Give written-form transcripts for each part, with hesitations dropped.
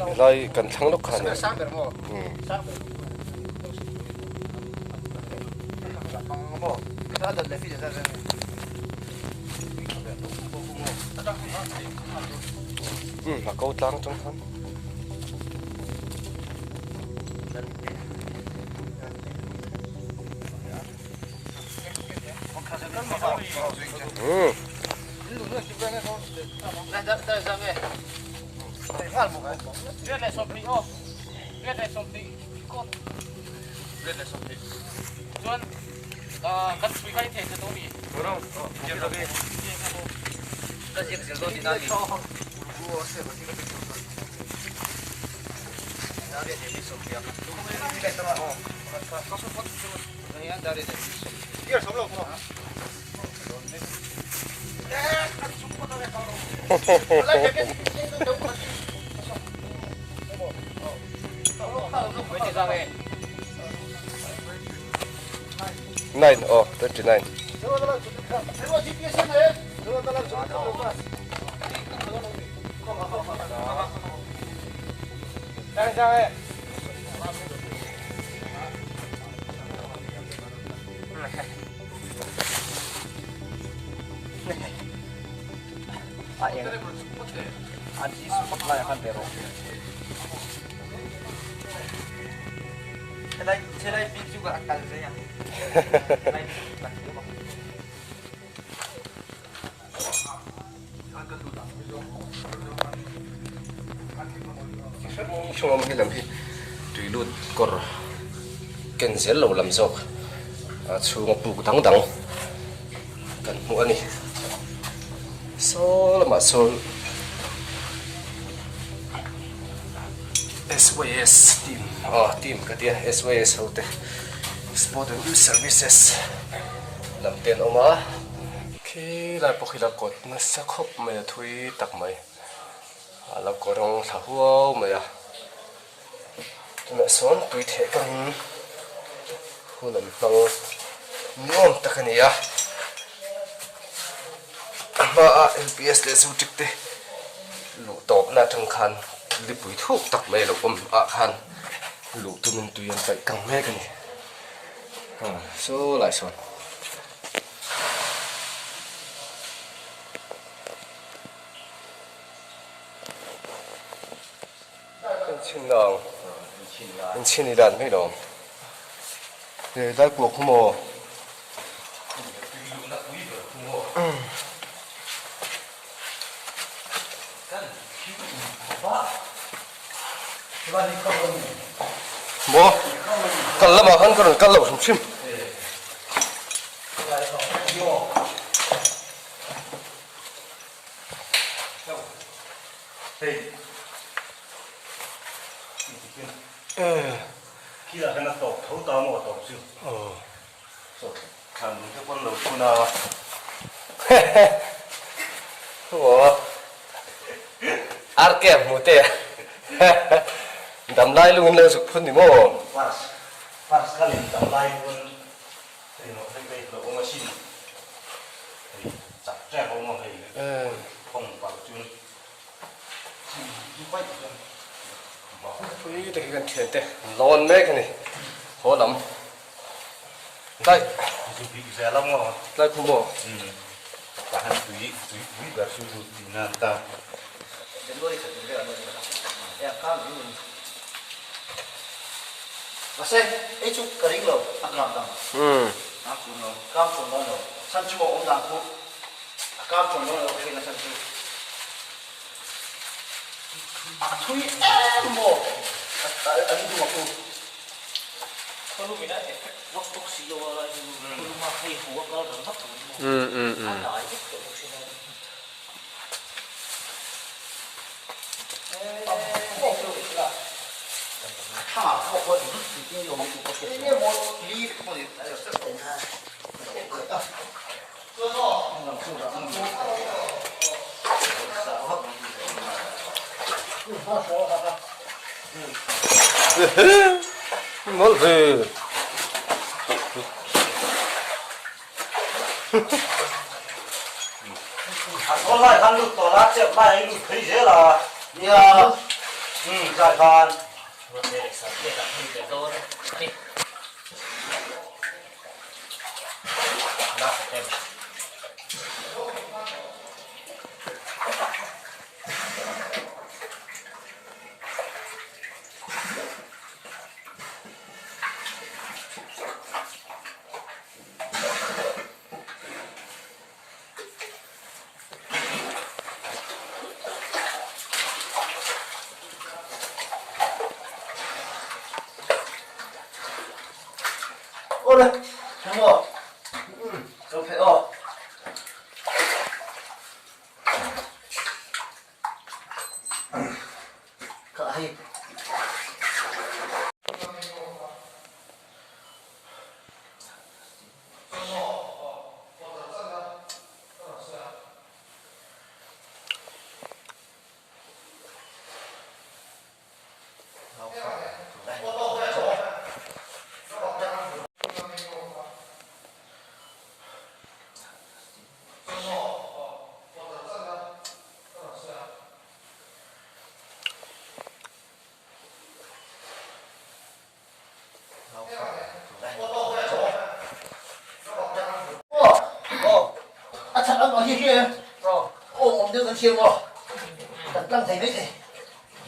Helai kan thlang lawk kha a nia. Umm a ko tlang atang khan. Umm. Nine aw 29. Chhung hi lam hi tui lut kawr ken zel lo lam zawk a chhunga puk dang dang kan hmuh a ni saw lamah sawn S_Y_S team aw team ka tia S_Y_S ho te sport and youth services lam te an awm a khi lai pawh khi la kawt nasa khawp mai a thui tak mai a la kawrawng thla huau mai a tunah sawn tui theh kangin hun an hmang ni awm tak a ni a a hmaah L_P_S leh Zutrik te luh tawpna atang khan lipui thuk tak mai a lo awm ah khan luh tumin tui an paih kang mek a ni saw lai sawn. Enchhin lang enchhin i dan mai lo he lai kuak khu maw maw kal lamah khan ka rawn kal lo hrim hrim. Arke hmu te damlai lungin lo zuk phun ni maw? Pui te khi kan thian te lawn mek a ni haw lam daih tlai khu maw Mawlh ve. Online khan lut tawh la, chep lai hi lut phei zel a. Nia, umm tlai khan. Ruat leh Sarte kan hmu leh dawn a ni. Last attempt. Awle, emaw, ka pheh aw. Ka hei.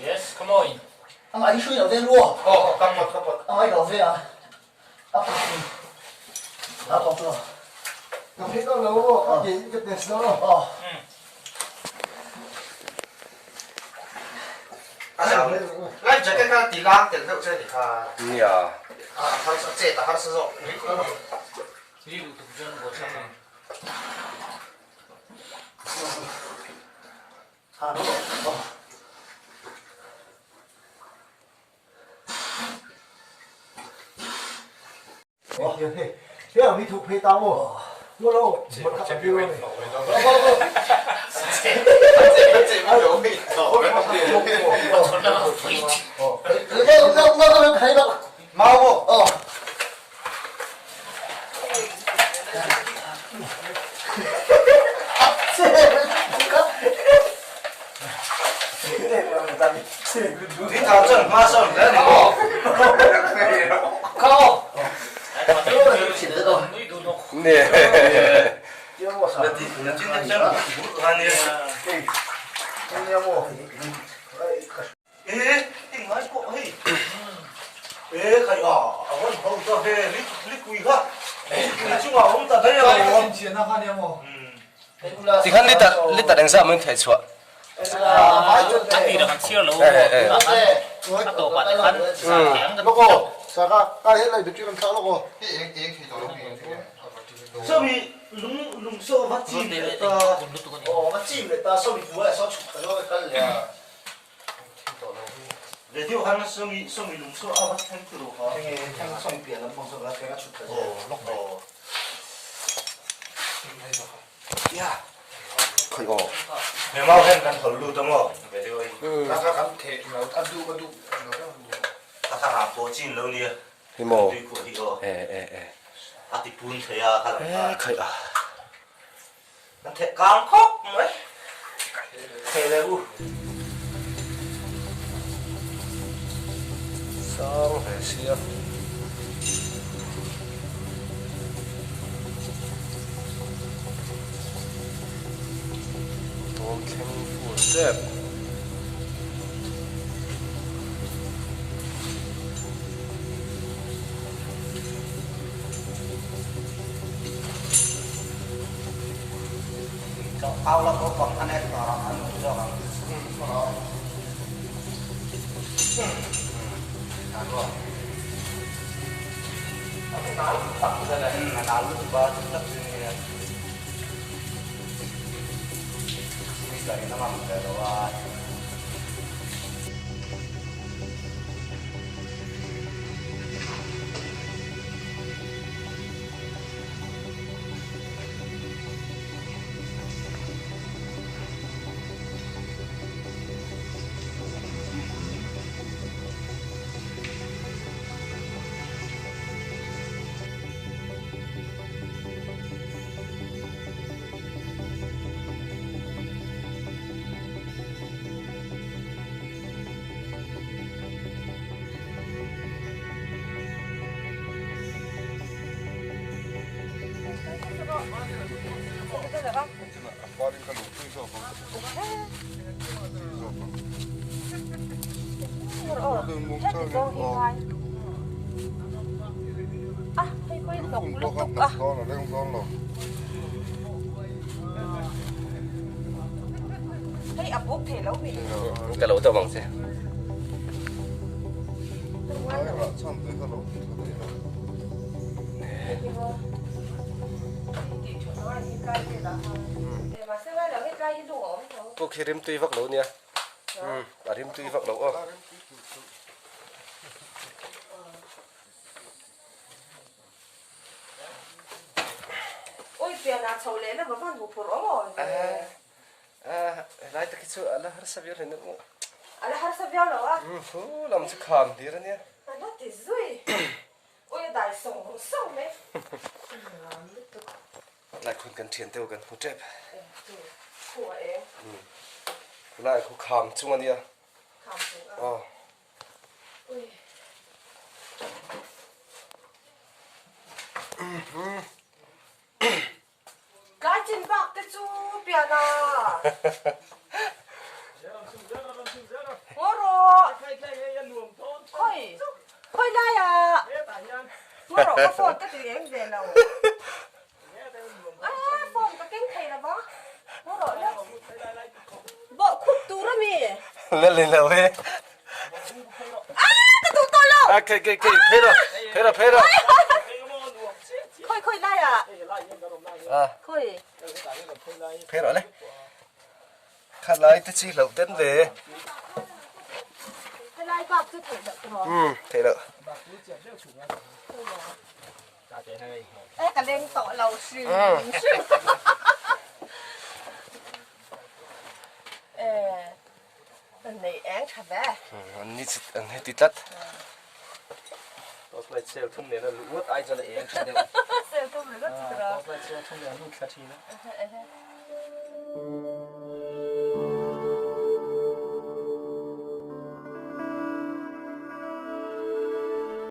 Yes, come on. Life jacket kha ti lang tel deuh che ni kha. Nia. A harsa chet a harsa zawk. Tikhan liter liter engzah maw in theih chhuah? A tir a kan chhiar lo tunah khan a tawpah te khan zan thei ang kan ti a. Hi maw? E e e. E khai a. Sang ve sia. Dawn thleng fur tep. zawk ang. Ti zawk ang. Lukhum pawh kha hnawk dawn a leng dawn lo. Ka lo dam ang che. Lai rah chhan te kha lo ti tha thei la. Puk hi rimtui vak lo nia. A rimtui vak lo aw. Ui pianah chho leh na va van hmu phur awm aw ve. Helai tak hi chu a la harsa viau hle nu. A la harsa viau lo a. Thu lam chu kham hlir a nia. A la ti zui. Ui a dai sawng sawng mai. Tlai khun kan thian deuh kan hmu tep. Khu a eng. Lai khu kham chung a nia. Kham chung a. Aw. Ui. Tlai chin bak te chu pian a. Ngaw rawh. Khawi. Khawi lai ah. Ngaw rawh ka phone ka ti eng ve lo. A phone ka keng thei lo va. Ngaw rawh le. Bawh khup tur a mi. La le lo e. A ka duh tawh lo. A kei kei kei phei rawh phei rawh phei rawh. Khawi khawi lai ah. A. Khawi. Phei rawh le. Kha lai te chi hlauh den ve. Helai bak chu theih loh tawh. Um theih loh. E ka leng tawh lo hrim hrim. E an nei eng tha ve. An ni chi an heti tlat. Torchlight sel thum nen a luh ngawt ai chuan a eng tha deuh. Sel thum ringawt chu tawh. Torchlight sel thum nen a lut thla thin a.